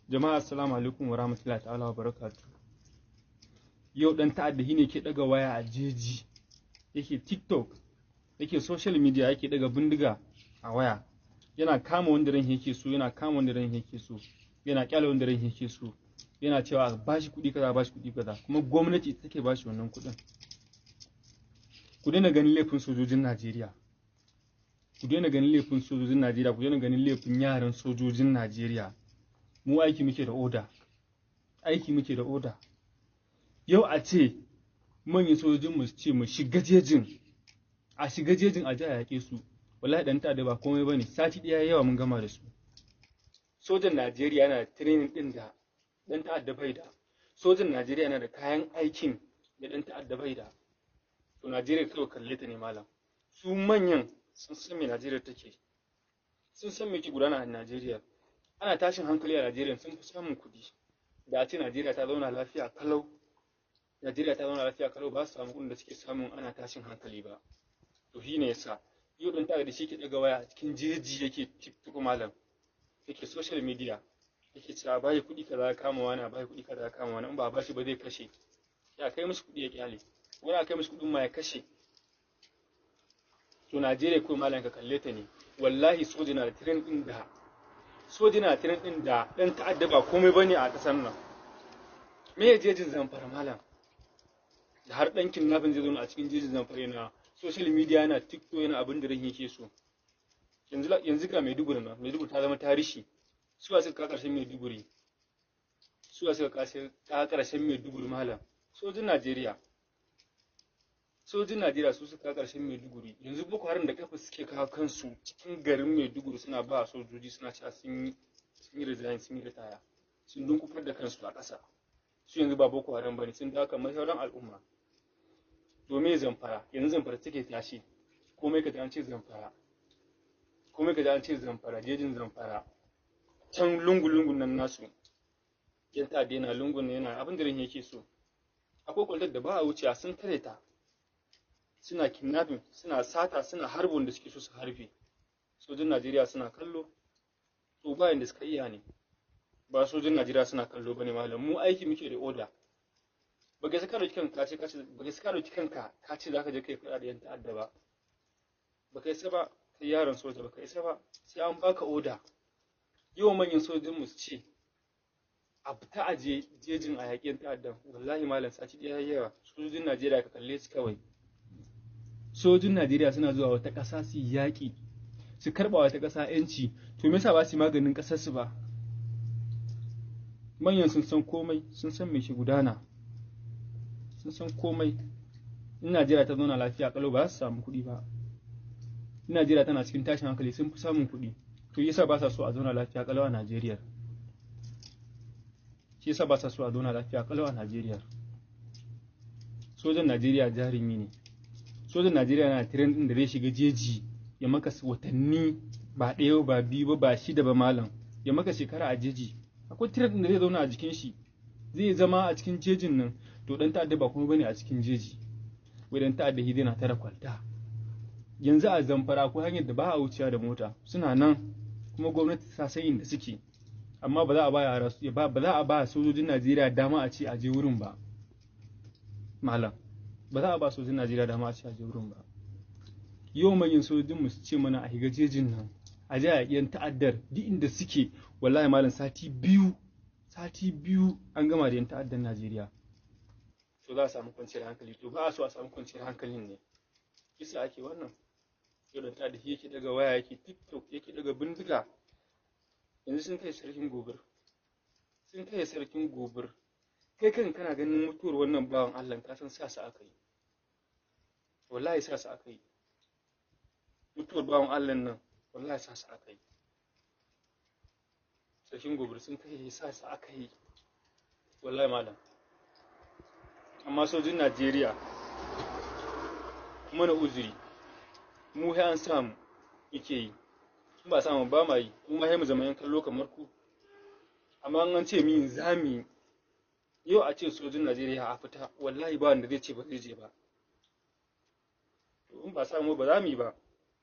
Jama'a, assalamu alaikum wa rahmatullahi ta'ala wa barakatuh. Yau dan ta'adda ne ke daga waya a jeji, yake TikTok, yake social media, yake daga bindiga a waya. Yana kama wanda ran yake so, yana kama wanda ran yake so, yana kyale wanda ran yake so. Yana cewa a bashi kuɗi kaza, bashi kuɗi kaza, kuma gwamnati ita take bashi wannan kuɗin. Ku daina ganin laifin sojojin Najeriya. Ku daina ganin laifin sojojin Najeriya, ku daina ganin laifin yaran sojojin Najeriya. Mu aiki muke da oda, aiki muke da oda. Yau a ce manyan sojojin mu su ce mu shiga jejin, a shiga jejin a ji a yaƙe su, wallahi dan ta'adda ba komai bane, sati ɗaya yawa mun gama da su. Sojan Najeriya yana da training ɗin da dan ta'adda bai da. Sojan Najeriya yana da kayan aikin da dan ta'adda bai da. To Najeriya kawai kalle ta ne malam. Su manyan sun san me Najeriya take, sun san me ke gudana a Najeriya. Ana tashin hankali a Najeriya sun fi samun kuɗi. Da a ce Najeriya ta zauna lafiya kalau, Najeriya ta zauna lafiya kalau, ba su samu kuɗin da suke samun ana tashin hankali ba. To shi ne yasa yau ɗan ta'adda shi ke ɗaga waya a cikin jeji, yake TikTok malam, yake social media, yake cewa bai kuɗi kaza kama wani, bai kuɗi kaza kama wani, in ba bashi ba zai kashe. Ya kai mishi kuɗi ya kyale, wani a kai mishi kuɗin ma ya kashe. To Najeriya ko malam ka kalle ta ne, wallahi soja na da train ɗin da soja na tirin ɗin da ɗan ta'adda ba komai ba ne a ƙasar nan. Me ya jejin Zamfara malam? Da har ɗan kidnapping zai zauna a cikin jejin Zamfara yana social media, yana TikTok, yana abin da ran yake so. Yanzu ga Maiduguri nan, Maiduguri ta zama tarihi. Suwa suka kawo ƙarshen Maiduguri? Suwa suka kawo ƙarshen Maiduguri malam? Sojin Najeriya. Sojin Najeriya su suka kawo ƙarshen Maiduguri. Yanzu Boko Haram da kafa suke kawo kansu cikin garin Maiduguri, suna ba sojoji, suna cewa sun yi resign, sun yi ritaya, sun dunkufar da kansu a ƙasa. Su yanzu ba Boko Haram bane, sun dawo kamar sauran al'umma. Domin Zamfara, yanzu Zamfara take tashi, komai ka ji an ce Zamfara, komai ka ji an ce Zamfara, jejin Zamfara. Can lungu-lungun nan nasu, yan ta'adda yana lungun yana abin da ran yake so. Akwai kwaltar da ba a wucewa, sun tare ta. Suna kidnapping, suna sata, suna harbin da suke so su harbe. Sojin Najeriya suna kallo. To ba yanda suka iya ne. Ba sojin Najeriya suna kallo bane malam, mu aiki muke da oda. Ba ka dauki kanka ka ce ba ka dauki kanka ka ce zaka je kai faɗa da yan ta'adda ba. Ba ka isa ba, kai yaron soja ba ka isa ba, sai an baka oda. Yawan manyan sojojin mu su ce a fita a je jejin a yaƙi yan ta'addan, wallahi malam sati ɗaya yawa. Sojojin Najeriya ka kalle su kawai. Sojojin Najeriya suna zuwa wata ƙasa su yi yaƙi, su karɓa wata ƙasa 'yanci, to me yasa ba su yi maganin ƙasar su ba? Manyan sun san komai, sun san me ke gudana, sun san komai. In Najeriya ta zauna lafiya kalau ba su samu kuɗi ba. In Najeriya tana cikin tashin hankali sun fi samun kuɗi. To yasa ba sa so a zauna lafiya kalau a Najeriya. Shi yasa ba sa so a zauna lafiya kalau a Najeriya. Sojan Najeriya jarumi ne. Sojan Najeriya na train ɗin da zai shiga jeji ya maka watanni, ba ɗaya ba biyu ba, ba shida ba malam, ya maka shekara a jeji. Akwai train ɗin da zai zauna a jikin shi, zai zama a cikin jejin nan. To dan ta'adda ba kuma bane a cikin jeji. Wai dan ta'adda shi na tara kwalta. Yanzu a Zamfara akwai hanyar da ba a wucewa da mota, suna nan kuma gwamnati ta san inda suke. Amma ba za a ba yara ba za a ba sojojin Najeriya dama a ce a je wurin ba. Malam, ba za a ba sojojin Najeriya dama a ce a je wurin ba. Yau manyan sojojin mu su ce mana a higa jejin nan, a je a yaƙi ta'addar duk inda suke, wallahi malam sati 2, sati 2 an gama da yan ta'addar Najeriya. To za a samu kwanciyar hankali, to ba a so a samu kwanciyar hankalin ne. Kisa ake wannan. Yau da ta'adda yake daga waya, yake TikTok, yake daga bindiga. Yanzu sun kai sarkin Gobir. Sun kai sarkin Gobir. Kai kan kana ganin mutuwar wannan bawan Allah ka san sa su aka yi. Wallahi sa su aka yi. Mutuwar bawan Allah nan wallahi sa su aka yi. Sarkin Gobir sun kai sa su aka yi. Wallahi malam. Amma sojin Najeriya mana uzuri, mu sai an samu yake yi, in ba samu ba ma yi, mu ma sai mu zama yan kallo kamar ku. Amma an ce min zami yau a ce sojin Najeriya a fita, wallahi ba wanda zai ce ba zai je ba. To in ba samu ba za mu yi ba,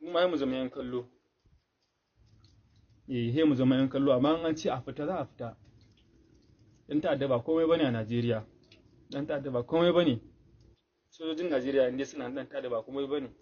mu ma sai mu zama yan kallo. Eh, sai mu zama yan kallo, amma an ce a fita za a fita. Dan ta'adda ba komai bane a Najeriya. Dan ta'adda ba komai bane. Sojojin Najeriya inda suna, dan ta'adda ba komai bane.